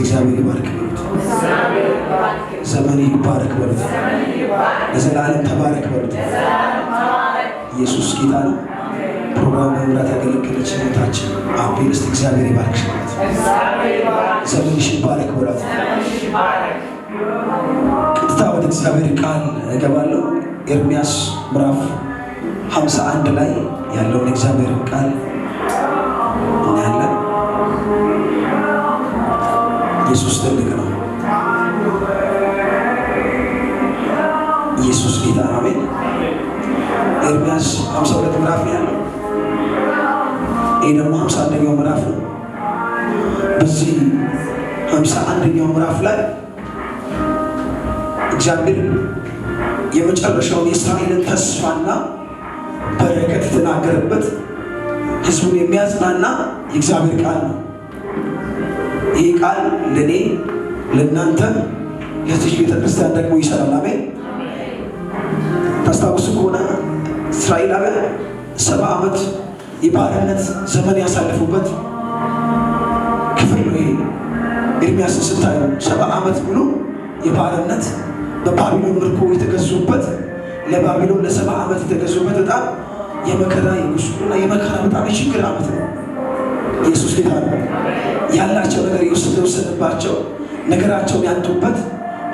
እግዚአብሔር ይባርክ በሉት። ዘመን ይባረክ በሉት። ለዘላለም ተባረክ በሉት። ኢየሱስ ጌታ ነው። ፕሮግራም በመምራት ያገለገለች እህታችን አቤል፣ እስቲ እግዚአብሔር ይባርክሽ በሏት። ዘመንሽ ይባረክ በሏት። ቀጥታ ወደ እግዚአብሔር ቃል እገባለሁ። ኤርሚያስ ምዕራፍ 51 ላይ ያለውን እግዚአብሔርን ቃል እናያለን። ኢየሱስ ትልቅ ነው። ኢየሱስ ጌታ ነው። አሜን። ኤርሚያስ 52 ምዕራፍ ነው ያለው። ይህ ደግሞ 51ኛው ምዕራፍ ነው። በዚህ 51ኛው ምዕራፍ ላይ እግዚአብሔር የመጨረሻውን የእስራኤልን ተስፋና በረከት የተናገረበት፣ ሕዝቡን የሚያጽናና የእግዚአብሔር ቃል ነው። ይህ ቃል ለእኔ፣ ለእናንተ፣ ለዚህ ቤተክርስቲያን ደግሞ ይሰራል። አሜን። ታስታውሱ ከሆነ እስራኤላውያን 70 ዓመት የባርነት ዘመን ያሳለፉበት ክፍል ነው። ይሄ ኤርሚያስን ስታዩ 70 ዓመት ሙሉ የባርነት፣ በባቢሎን ምርኮ የተገዙበት፣ ለባቢሎን ለ70 ዓመት የተገዙበት በጣም የመከራ፣ የጉስቁልና፣ የመከራ፣ በጣም የችግር ዓመት ነው። ኢየሱስ ጌታ ነው። ያላቸው ነገር የወሰደባቸው፣ ነገራቸውን ያጡበት፣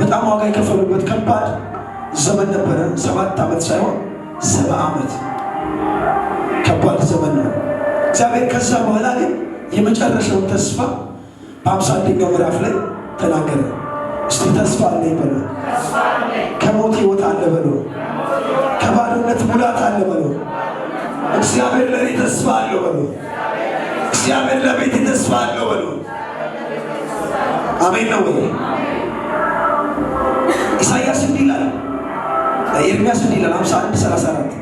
በጣም ዋጋ የከፈሉበት ከባድ ዘመን ነበረ። 7 ዓመት ሳይሆን 70 ዓመት ከባድ ዘመን ነው። እግዚአብሔር ከዛ በኋላ ግን የመጨረሻውን ተስፋ በ51ኛው ምዕራፍ ላይ ተናገረ። እስቲ ተስፋ አለኝ በሉ። ከሞት ህይወት አለ በሉ። ከባዶነት ሙላት አለ በሉ። እግዚአብሔር ለእኔ ተስፋ አለው በሉ። እግዚአብሔር ለቤቴ ተስፋ አለው በሉ። አሜን ነው ወይ? ኢሳይያስ እንዲህ ይላል፣ ኤርሚያስ እንዲህ ይላል፣ 51 34፦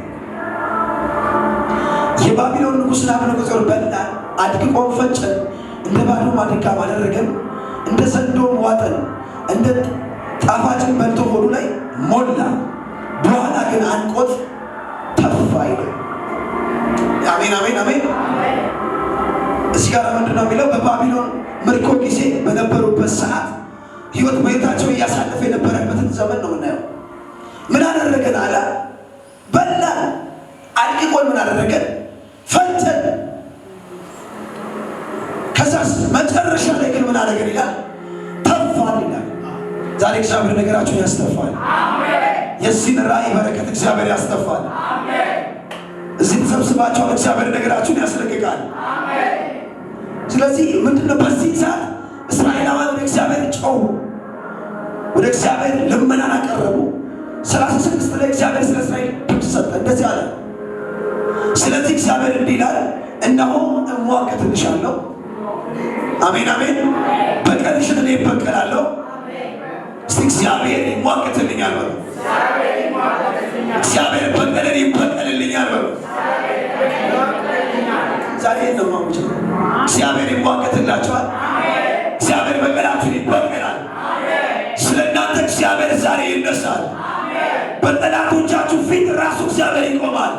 የባቢሎን ንጉሥ ናቡከደነፆር በላን፣ አድቅቆም ፈጨን፣ እንደ ባዶ ማድጋም አደረገን፣ እንደ ዘንዶም ዋጠን፣ እንደ ጣፋጭን በልቶ ሆዱ ላይ ሞላ፣ በኋላ ግን አንቆት ተፋ ይላል። አሜን፣ አሜን፣ አሜን። እዚህ ጋር ምንድን ነው የሚለው? በባቢሎን ምርኮ ጊዜ በነበሩበት ሰዓት ህይወት በህይወታቸው እያሳለፈ የነበረበትን ዘመን ነው የምናየው። ምን አደረገን አለ? በላን፣ አድቅቆን ምን አደረገን? ፈጨን። ከዛስ መጨረሻ ላይ ግን ምን አደረገን ይላል? ተፋን ይላል። ዛሬ እግዚአብሔር ነገራችሁን ያስተፋል። የዚህን ራእይ በረከት እግዚአብሔር ያስተፋል። እዚህ ተሰብስባችኋል። እግዚአብሔር ነገራችሁን ያስለቅቃል። ስለዚህ ምንድነው? በዚህ ሰዓት እስራኤላውያን ወደ እግዚአብሔር ጮሁ፣ ወደ እግዚአብሔር ልመናን አቀረቡ። 36 ላይ እግዚአብሔር ስለ እስራኤል ድምፅ ሰጠ፣ እንደዚህ አለ። ስለዚህ እግዚአብሔር እንዲህ ይላል፣ እነሆ እሟገትልሻለሁ። አሜን፣ አሜን። በቀልሽን እኔ እበቀላለሁ። እስቲ እግዚአብሔር ይሟገትልኛል በሉ። እግዚአብሔር በቀልን ይበቀልልኛል በሉ። ዛሬ ነው ማውጀው። እግዚአብሔር ይሟገትላቸዋል። እግዚአብሔር በቀላችሁን ይበቀላል። ስለ እናንተ እግዚአብሔር ዛሬ ይነሳል። በጠላቶቻችሁ ፊት ራሱ እግዚአብሔር ይቆማል።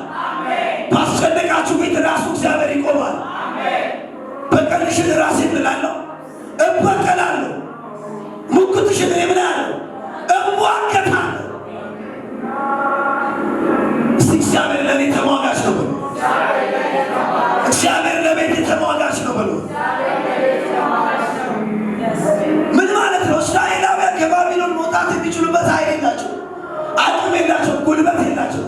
ባስጨነቃችሁ ፊት ራሱ እግዚአብሔር ይቆማል። በቀልሽን ራሴ እምላለሁ፣ እበቀላለሁ። ሙግትሽን እኔ ምን አለው? እሟገታለሁ። እስቲ እግዚአብሔር ለእኔ ተሟጋች ነው በሉ። እግዚአብሔር ለቤቴ ተሟጋች ነው በሉ። ምን ማለት ነው? እስራኤላውያን ከባቢሎን መውጣት የሚችሉበት ኃይል የላቸው፣ አቅም የላቸው፣ ጉልበት የላቸው።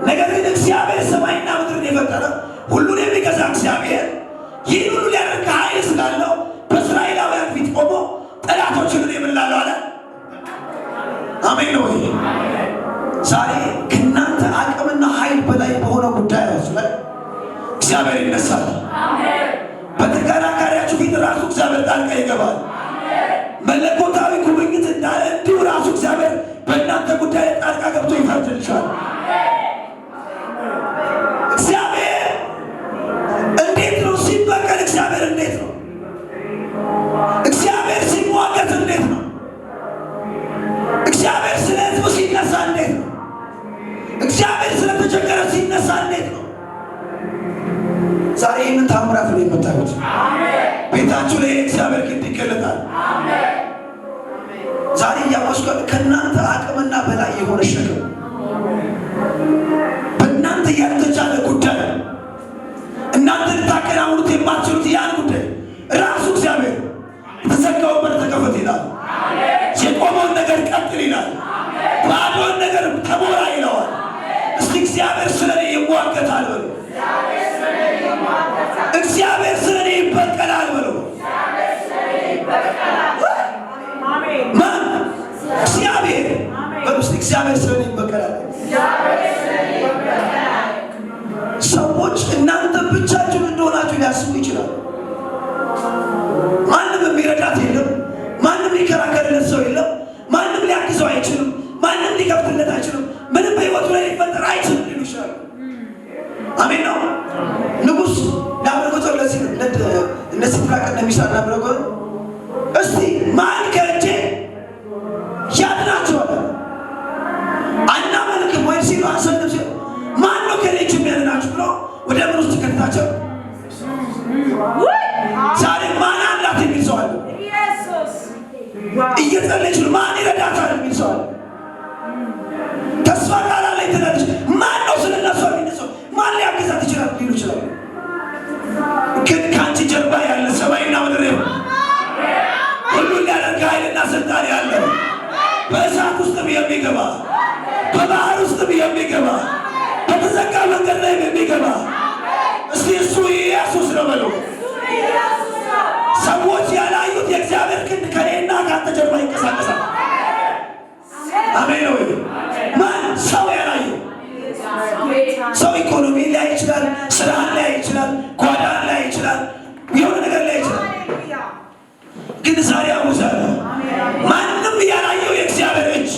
ነገር ግን እግዚአብሔር ሰማይና ምድርን የፈጠረ፣ ሁሉን የሚገዛ እግዚአብሔር ይህን ሁሉ ሊያደርግ ኃይል ስላለው በእስራኤላውያን ፊት ቆሞ ጠላቶችን እኔ ምን እላለሁ አለ። አሜን ነው ወይ? ዛሬ ከእናንተ አቅምና ኃይል በላይ በሆነ ጉዳዮች ላይ እግዚአብሔር ይነሳል። በተከራካሪያችሁ ፊት ራሱ እግዚአብሔር ጣልቃ ይገባል። መለኮታዊ ጉብኝት እንዳለ እንዲሁ ራሱ እግዚአብሔር በእናንተ ጉዳይ ጣልቃ ገብቶ ይፈርድልሻል። እግዚአብሔር እንዴት ነው ሲበቀል? እግዚአብሔር እንዴት ነው? እግዚአብሔር ሲሟገት እንዴት ነው? እግዚአብሔር ስለ ሕዝቡ ሲነሳ እንዴት ነው? እግዚአብሔር ስለተቸገረ ሲነሳ እንዴት ነው? ዛሬ ይህንን ታምራት ነው የምታዩት። ቤታችሁ ላይ የእግዚአብሔር ክንድ ይገለጣል። ዛሬ እያወስኩ ከእናንተ አቅምና በላይ የሆነ ሸክም፣ በእናንተ ያልተቻለ ጉዳይ፣ እናንተ ልታከናውኑት የማትችሉት ያን ጉዳይ ራሱ እግዚአብሔር የተዘጋውን በር ተከፈት ይላል። የቆመውን ነገር ቀጥል ይላል። ባዶን ነገር ተሞላ ይለዋል። እስቲ እግዚአብሔር ስለኔ ይሟገታል በሉ። እግዚአብሔር ስለኔ ይበቀላል በሉ። ማን? እግዚአብሔር በሉ። እስቲ እግዚአብሔር ስለኔ ይበቀላል። ሰዎች እናንተ ብቻችሁን እንደሆናችሁ ሊያስቡ ይችላሉ። ማንም የሚረዳት የለም። ማንም ሊከራከርለት ሰው የለም። ማንም ሊያግዘው አይችልም። ማንም ሊከፍትለት አይችልም። ምንም በህይወቱ ላይ ሊፈጠር አይችልም ሊሉ ይችላሉ። አሜን ነው። ንጉሥ ናቡከደነፆር ለዚህ እነ ሲድራቅ እነ ሚሳቅ ናቡከደነፆር እስቲ ማን ከእጄ ያድናቸዋል? አናመልክም ወይ ሲሉ፣ አንሰግድም ሲሉ፣ ማን ነው ከእኔ እጅ የሚያድናችሁ ብሎ ወደ ምን ውስጥ ከተታቸው? ዛሬ ማን አላት የሚል ሰው አለ። እየጸለየች ነው። ማን ይረዳታል የሚል ሰው አለ። ተስፋ ቃል አለኝ ትላለች። ማን ነው ስለ እነሷ የሚነሳው? ማን ሊያግዛት ይችላል ሊሉ ይችላሉ። ግን ከአንቺ ጀርባ ያለ ሰማይና ምድር ሁሉን ሊያደርግ ኃይልና ስልጣን ያለው፣ በእሳት ውስጥም የሚገባ፣ በባህር ውስጥም የሚገባ፣ በተዘጋ መንገድ ላይም የሚገባ እስቲ እሱ ኢየሱስ ነው በሉ። ሰዎች ያላዩት የእግዚአብሔር ክንድ ከኔና ከአንተ ጀርባ ይንቀሳቀሳል። አሜን ነው። ማን ሰው ያላየው? ሰው ኢኮኖሚ ሊያይ ይችላል፣ ስራን ሊያይ ይችላል፣ ጓዳን ሊያይ ይችላል፣ የሆነ ነገር ሊያይ ይችላል። ግን ዛሬ አውጃለሁ፣ ማንም ያላየው የእግዚአብሔር እጅ፣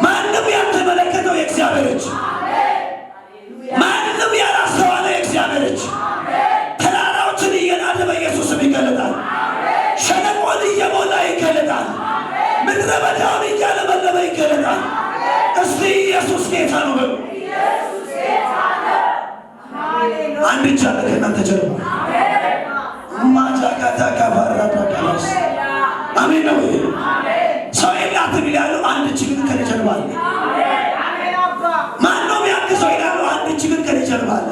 ማንም ያልተመለከተው የእግዚአብሔር እጅ፣ ማንም ያላስተዋለው የእግዚአብሔር እጅ ተራራዎችን እየናደ በኢየሱስ ስም ይገለጣል። ሸለቆን እየሞላ ይገለጣል። ምድረ በዳውን እያለመለመ ይገለጣል። እስቲ ኢየሱስ ጌታ ነው በሉ። አንድ እጅ አለ ከእናንተ ጀርባ። ማጃጋታ ባራዳጋላስ። አሜን ነው። ሰው የላትም ይላሉ። አንድ እጅ ግን ከኔ ጀርባ አለ። ማን ነው የሚያግዘው ይላሉ። አንድ እጅ ግን ከኔ ጀርባ አለ።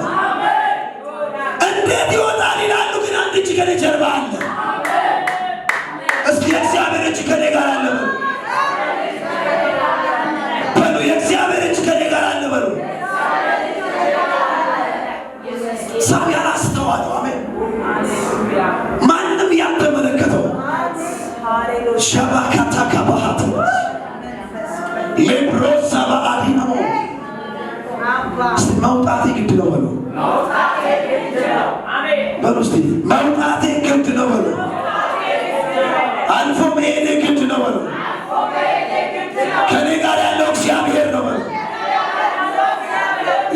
እንዴት ይወጣል ይላሉ። ግን አንድ እጅ ከኔ ጀርባ አለ። እስኪ የእግዚአብሔር እጅ ከኔ ጋር አለ በሉ። በሉ፣ የእግዚአብሔር እጅ ከኔ ጋር አለ በሉ። ሰው ያላስተዋለው፣ አሜን፣ ማንም ያልተመለከተው ሸባካታ ከባሃት ሌብሮሳ በአዲናሞ። እስቲ መውጣቴ ግድ ነው በሉ። በሉ እስቲ መውጣቴ ግድ ነው በሉ። አልፎ መሄዴ ግድ ነው በሉ። ከኔ ጋር ያለው እግዚአብሔር ነው በሉ።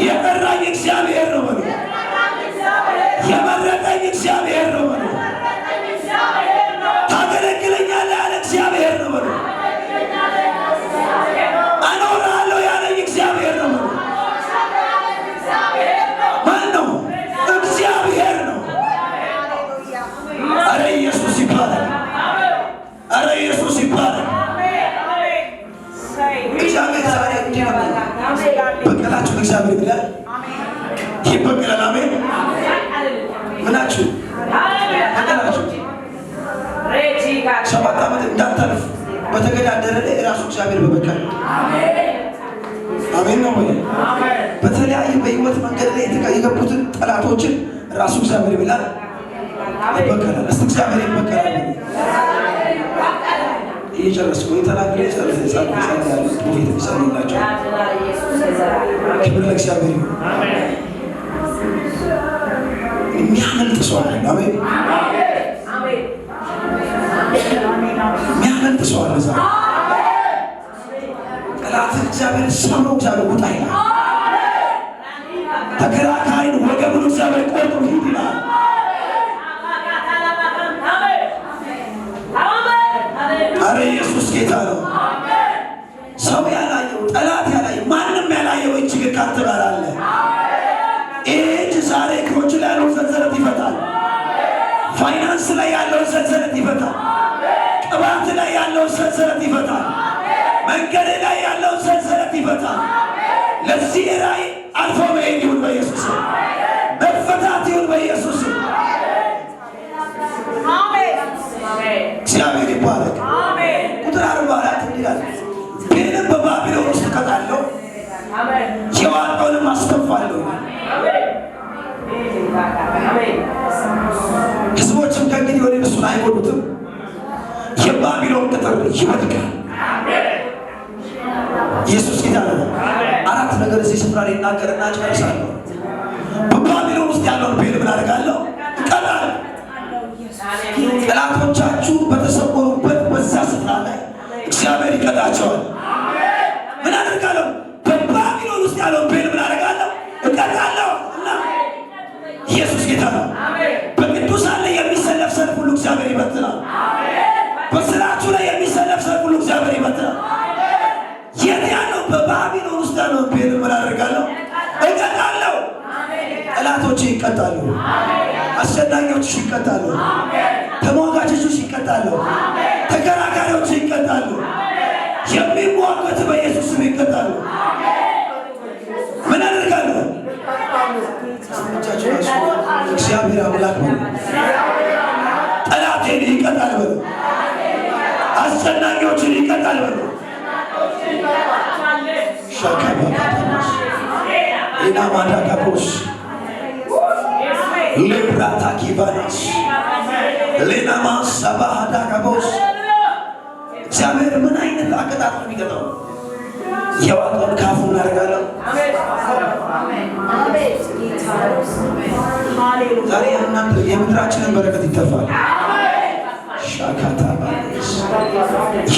የጠራኝ እግዚአብሔር ነው በሉ። የመረጠኝ እግዚአብሔር ነው በሉ። ታገለግለኛለህ ያለ እግዚአብሔር ነው በሉ። አኖርሃለሁ ያለኝ እግዚአብሔር ነው በሉ። ማን ነው? እግዚአብሔር ነው። አረ ኢየሱስ ይባላል። አረ ኢየሱስ ይባላል። እግዚአብሔር ዛሬ እንዲህ ነው። በቀላችሁን እግዚአብሔር ይላል ይበቀላል። አሜን። ምናችሁ በቀላችሁ 7 ዓመት እንዳታልፍ በተገዳደረ ላይ ራሱ እግዚአብሔር በበቀል። አሜን ነው ወይ? በተለያየ በህይወት መንገድ ላይ የገቡትን ጠላቶችን ራሱ እግዚአብሔር ይላል ይበቀላል። እስቲ እግዚአብሔር ይበቀላል። እየጨረስኩ የተናገረ ጸሎት ጸሎት ጸሎት prophet የሚጸልይላቸው። ክብር ለእግዚአብሔር ይሁን። የሚያመልጥ ሰው አለ። አሜን። የሚያመልጥ ሰው አለ። ዛሬ ጠላትን እግዚአብሔር ሰብሮ እግዚአብሔር ውጣ ይላል። ተከራካሪን ወገቡን እግዚአብሔር ቆርጦ ሂድ ይላል። አረ ኢየሱስ ጌታ ነው። ሰው ያላየው፣ ጠላት ያላየው፣ ማንም ያላየው እጅ ግን ካንተ ጋር አለ። ይህ እጅ ዛሬ እግሮች ላይ ያለውን ሰንሰለት ይፈታል። ፋይናንስ ላይ ያለውን ሰንሰለት ይፈታል። ቅባት ጠላት ላይ ያለውን ሰንሰለት ይፈታል። መንገድ ላይ ያለውን ሰንሰለት ይፈታል። ለዚህ ራእይ አልፎ መሄድ ይሁን በኢየሱስ ስም። መፈታት ይሁን በኢየሱስ ስም። እግዚአብሔር ይባረክ። ቁጥር 44 እንዲህ ይላል፣ ቤልን በባቢሎን ውስጥ እቀጣለሁ፣ የዋጠውንም አስተፋለሁ። ሕዝቦችም ከእንግዲህ ወዲህ እርሱን አይጎዱትም። የባቢሎን ቅጥር ይወድቃል። ኢየሱስ ጌታ ነው። አራት ነገር እዚህ ስፍራ ላይ እናገርና ጨርሳለሁ። በባቢሎን ውስጥ ያለውን ቤል ምን አደርጋለሁ? እቀጣለሁ። ጠላቶቻችሁ በተሰወሩበት በዛ ስፍራ ላይ እግዚአብሔር ይቀጣቸዋል። ምን አደርጋለሁ? በባቢሎን ውስጥ ያለውን ቤል ምን አደርጋለሁ? እቀጣለሁ። እና ኢየሱስ ጌታ ነው። በቅዱሳን ላይ የሚሰለፍ ሰልፍ ሁሉ እግዚአብሔር ይበትናል። በስራችሁ ላይ የሚሰለፍ ሰልፍ ሁሉ እግዚአብሔር ይበትናል። የት ያለው? በባቢሎን ውስጥ ያለውን ቤል ምን አደርጋለሁ? እቀጣለሁ። ጠላቶች ይቀጣሉ። አስጨናቂዎች ይቀጣሉ። ተሟጋቾች ይቀጣሉ። ተከራካሪዎች ይቀጣሉ። የሚሟገቱ በኢየሱስ ስም ይቀጣሉ። ምን አደርጋለሁ? እጃችሁን አንሱ። እግዚአብሔር አምላክ በሉ። ጠላቴን ይቀጣል በሉ። አስጨናቂዎችን ይቀጣል በሉ። ሻካባካታስ ኢናማዳካፖስ ሌብራታኪቫናስ ሌናማስ ሰባሃዳካቦስ። እግዚአብሔር ምን አይነት አቀጣጥ ነው የሚቀጣው? የዋጠውን ካፉ እናደርጋለን። ዛሬ እናንተ የምድራችንን በረከት ይተፋል። ሻካታ ባስ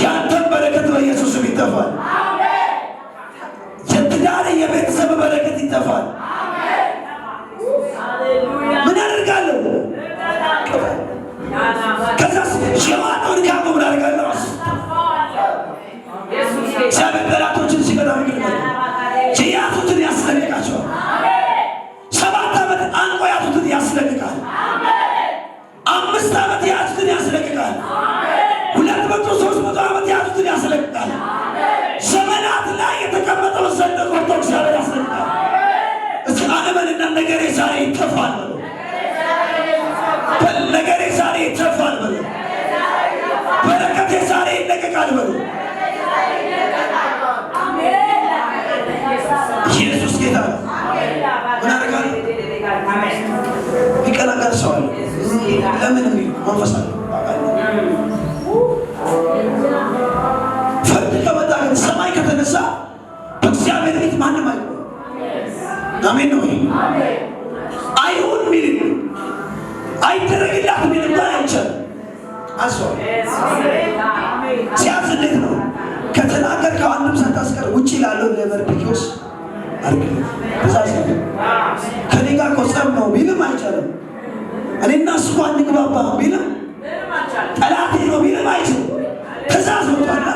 ያንተን በረከት በኢየሱስ ስም ይተፋል። የትዳር የቤተሰብ በረከት ይተፋል። ምን አደርጋለሁ? ከዛስ የዋጠውን ካፉ ምን አደርጋለሁ? እግዚአብሔር ጠላቶችን ሲቀጣ ምንድን ነው? የያዙትን ያስለቅቃቸዋል። 7 ዓመት አንቆ ያዙትን ያስለቅቃል። 5 ዓመት የያዙትን ያስለቅቃል። 200 300 ዓመት የያዙትን ያስለቅቃል። ዘመናት ላይ የተቀመጠውን ሰንደቅ ቆርጦ እግዚአብሔር ያስለቅቃል። እስኪ አመንና ነገሬ ዛሬ ይተፋል በሉ። ነገሬ ዛሬ ይተፋል በሉ። በረከቴ ዛሬ ይለቀቃል በሉ። ኢየሱስ ጌታ ነው። ምን አደርጋለሁ? ይቀላቀል ሰው አለ። ለምን የሚል መንፈስ አለ። ፍርድ ከመጣ ግን ሰማይ ከተነሳ በእግዚአብሔር ፊት ማንም አይቆምም። አሜን ነው። አይሁን ሚል አይደረግላት ሚል እንኳን አይቻልም። አስዋል ሲያዝ እንዴት ነው? ከተናገርከው አንድም ሳታስቀር ውጪ ላለው ለመርዶክዮስ አድርግለት። ትእዛዝ ነው። ከኔ ጋር እኮ ጸብ ነው ቢልም አይቻልም። እኔና እሱ እኮ አንግባባም ቢልም፣ ጠላቴ ነው ቢልም አይችልም። ትእዛዝ ወጥቷልና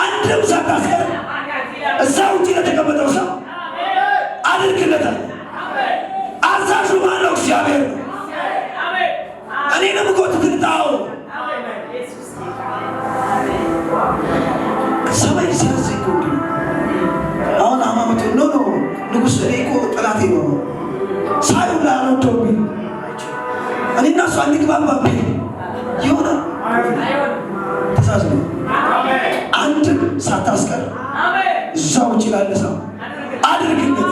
አንድም ሳታስቀር እዛ ውጪ ለተቀመጠው ሰው አድርግለታል። አዛዡ ማን ነው? እግዚአብሔር ነው። እኔንም እኮ ትትልጣው ሰማይ ሲያዝ እኮ እንዲህ ነው። አሁን አማመቱ no no ንጉስ፣ እኔ እኮ ጠላቴ ነው ሳይሆን ላልወደው ቢል፣ እኔና እሱ አንግባባ ቢል ይሆናል። ትእዛዝ ነው። አንድም ሳታስቀር እዛ ውጭ ላለ ሰው አድርግለት።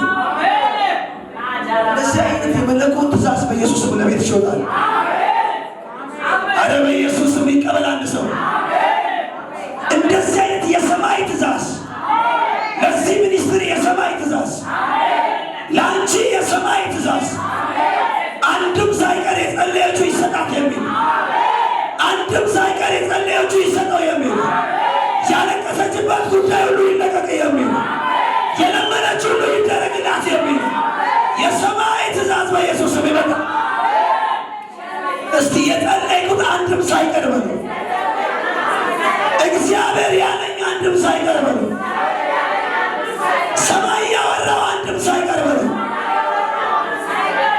እንደዚህ አይነት የመለኮት ትእዛዝ በኢየሱስ ስም ለቤትሽ ይወጣል። አረ በኢየሱስ ስም ይቀበል አንድ ሰው። እንደዚህ አይነት የሰማይ ትእዛዝ ለዚህ ministry፣ የሰማይ ትእዛዝ ለአንቺ፣ የሰማይ ትእዛዝ አንድም ሳይቀር የጸለየችው ይሰጣት የሚል፣ አንድም ሳይቀር የጸለየችው ይሰጠው የሚል፣ ያለቀሰችበት ጉዳይ ሁሉ ይለቀቅ የሚል፣ የለመነችው ሁሉ ይደረግላት የሚል የሰማይ ትእዛዝ በኢየሱስ ስም ይመጣል። እስቲ የጸለይኩት አንድም ሳይቀር በሉ። እግዚአብሔር ያለኝ አንድም ሳይቀር በሉ። ሰማይ ያወራው አንድም ሳይቀር በሉ።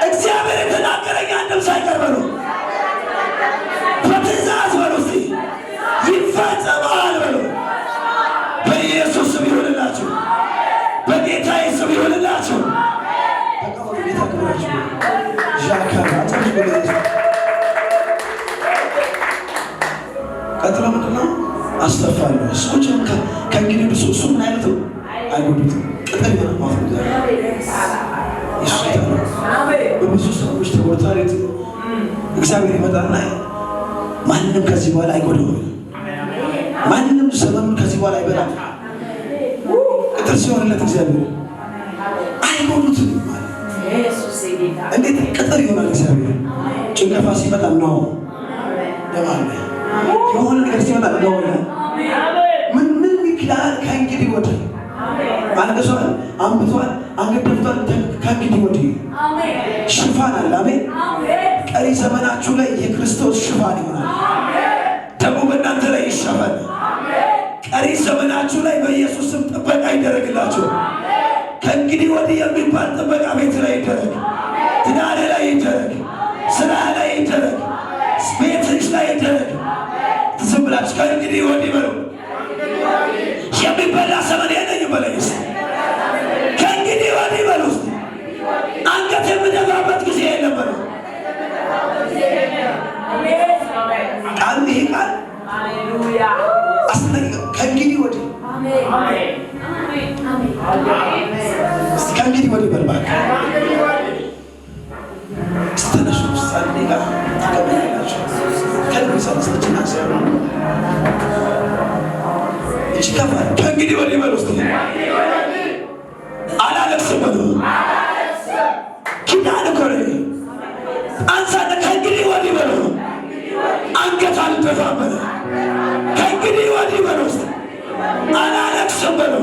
እግዚአብሔር የተናገረኝ አንድም ሳይቀር በሉ። በትእዛዝ በሉ። እስቲ ቀጥሎ ምንድን ነው? አስተፋለሁ። ሰዎችን ከእንግዲህ ብሶ እሱ ምን አይነት አይጎዱትም። ቅጠል ይሆናል ማለት ነው። ኢየሱስ ጌታ ነው። በብዙ ሰዎች ተጎድተዋል። እግዚአብሔር ይመጣና ማንም ከዚህ በኋላ አይጎዳውም። ማንም ዘመኑን ከዚህ በኋላ አይበላም። ቅጥር ሲሆንለት እግዚአብሔር አይጎዱትም ማለት እንዴት ቅጥር ይሆናል? እግዚአብሔር ጭንገፋ ሲመጣ ነው ደም አለ። የሆነ ነገር ሲመጣ ነው ምን ምን ይክላል? ከእንግዲህ ወዲህ አልቅሷል፣ አንብቷል፣ አንገት ደፍቷል። ከእንግዲህ ወዲህ ሽፋን አለ። አሜን። ቀሪ ዘመናችሁ ላይ የክርስቶስ ሽፋን ይሆናል። ደሙ በእናንተ ላይ ይሸፈን። ቀሪ ዘመናችሁ ላይ በኢየሱስ ስም ጥበቃ ይደረግላችሁ። ከእንግዲህ ወዲህ የሚባል ጥበቃ ቤት ላይ ይደረግ፣ ትዳር ላይ ይደረግ፣ ስራ ላይ ይደረግ፣ ቤትሽ ላይ ይደረግ። ዝም ብላችሁ ከእንግዲህ ወዲህ በሉ። የሚበላ ዘመን የለኝም በለኝ እስኪ። ከእንግዲህ ወዲህ በሉ እስኪ። አንገት የምደፋበት ጊዜ የለም በሉ። ቃሉ ይሄ ቃል አስጠንቀቅ። ከእንግዲህ ወዲህ እስቲ ከእንግዲህ ወዲህ በል እባክህ። እስቲ ተነሱ። እስቲ አንድ ደቂቃ ትቀበላላችሁ። ከልብ ሳነሳችን አንሳ እቺ ከፋ ከእንግዲህ ወዲህ በሉ እስቲ። አላለቅስም በሉ። ኪዳን እኮ ነው። አንሳነ ከእንግዲህ ወዲህ በሉ። አንገት አልደፋም በሉ። ከእንግዲህ ወዲህ በሉ እስቲ። አላለቅስም በሉ።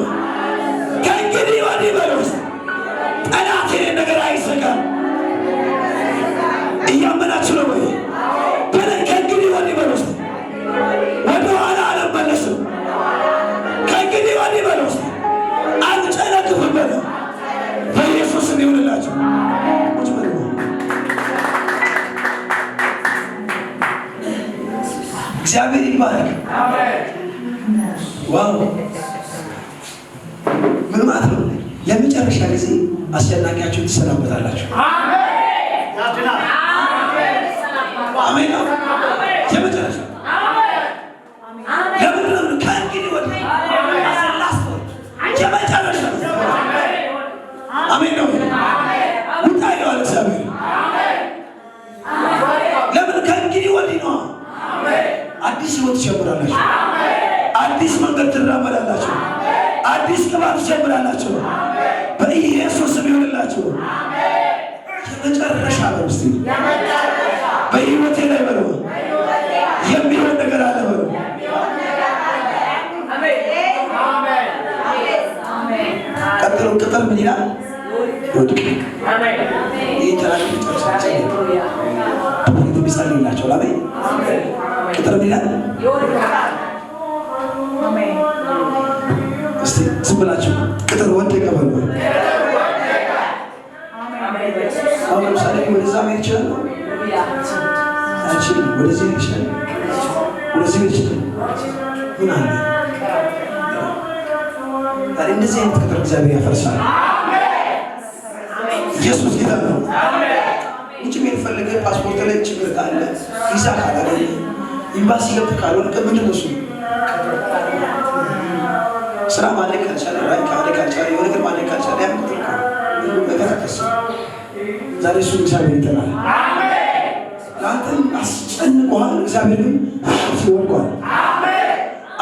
ከእንግዲህ ወዲህ በሉ እስቲ። ጠላት የኔን ነገር አይዘጋም። እያመናችሁ ነው ወይ? በላይ ከእንግዲህ ወዲህ በሉ እስቲ። ወደ ኋላ አልመለስም። ከእንግዲህ ወዲህ በሉ እስቲ። አልጨነግፍም በሉ። በኢየሱስ ስም ይሁንላችሁ። ቁጭ በሉ። እግዚአብሔር ይባረክ። Wow ምን ማለት ነው? ለመጨረሻ ጊዜ አስጨናቂያችሁን ትሰናበታላችሁ። አሜን ነው። የመጨረሻ ለምንድን ነው? ከእንግዲህ ወዲህ የመጨረሻ አሜን ነው። ውጣ ይለዋል እግዚአብሔር። ለምን ከእንግዲህ ወዲህ ነው። አዲስ ህይወት ትጀምራላችሁ። አዲስ መንገድ ትራመዳላችሁ። አዲስ ቅባት ትጀምራላችሁ። በኢየሱስ ስም ይሁንላችሁ። የመጨረሻ በሉ እስቲ በህይወቴ ላይ በሉ የሚሆን ነገር አለ በሉ። ቀጥሎ ቅጥር ምን ይላል? ይወድቅ። ይህ ተራክ ጨርሳ ይጸልይላቸዋል። አሜን። ቅጥር ምን ይላል? እስቲ ዝም ብላችሁ ቅጥር ወደቀ በሉ። አሁን ለምሳሌ ወደዛ መሄድ ይችላል? አይችልም። ወደዚህ መሄድ ይችላል? ወደዚህ መሄድ ይችላል? ምን አለ ታዲያ? እንደዚህ አይነት ቅጥር እግዚአብሔር ያፈርሳል። ኢየሱስ ጌታ ነው። ውጭ መሄድ ፈልገህ ፓስፖርት ላይ ችግር ካለ፣ ቪዛ ካላገኘ፣ ኤምባሲ ገብተህ ካልሆነ ምንድን ነው እሱ? ስራ ማድረግ ካልቻለ፣ ራይ ማድረግ ካልቻለ፣ የሆነ ነገር ማድረግ ካልቻለ ያ ቁጥር እኮ ነው። ነገር አታስብ። ዛሬ እሱን እግዚአብሔር ይጠራል። ለአንተም አስጨንቆሃል፣ እግዚአብሔር ግን ይወድቋል።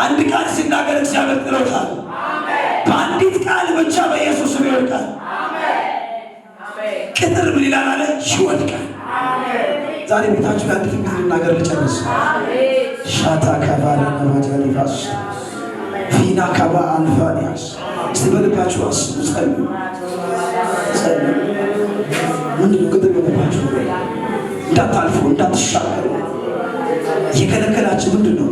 አንድ ቃል ሲናገር እግዚአብሔር ጥሎታል። በአንዲት ቃል ብቻ በኢየሱስ ስም ይወድቃል። ቅጥር ምን ይላል አለ? ይወድቃል። ዛሬ ቤታችሁ ላይ አንድ ትንቢት ልናገር ልጨርስ። ሻታ ካባላ ነባጃሊፋስ ፊና ካባ አልፋኒያስ። እስቲ በልባችሁ አስቡ፣ ጸልዩ፣ ጸልዩ። ምንድን ነው ቅጥር የሆነባችሁ ነገር? እንዳታልፉ እንዳትሻገሩ የከለከላችሁ ምንድን ነው?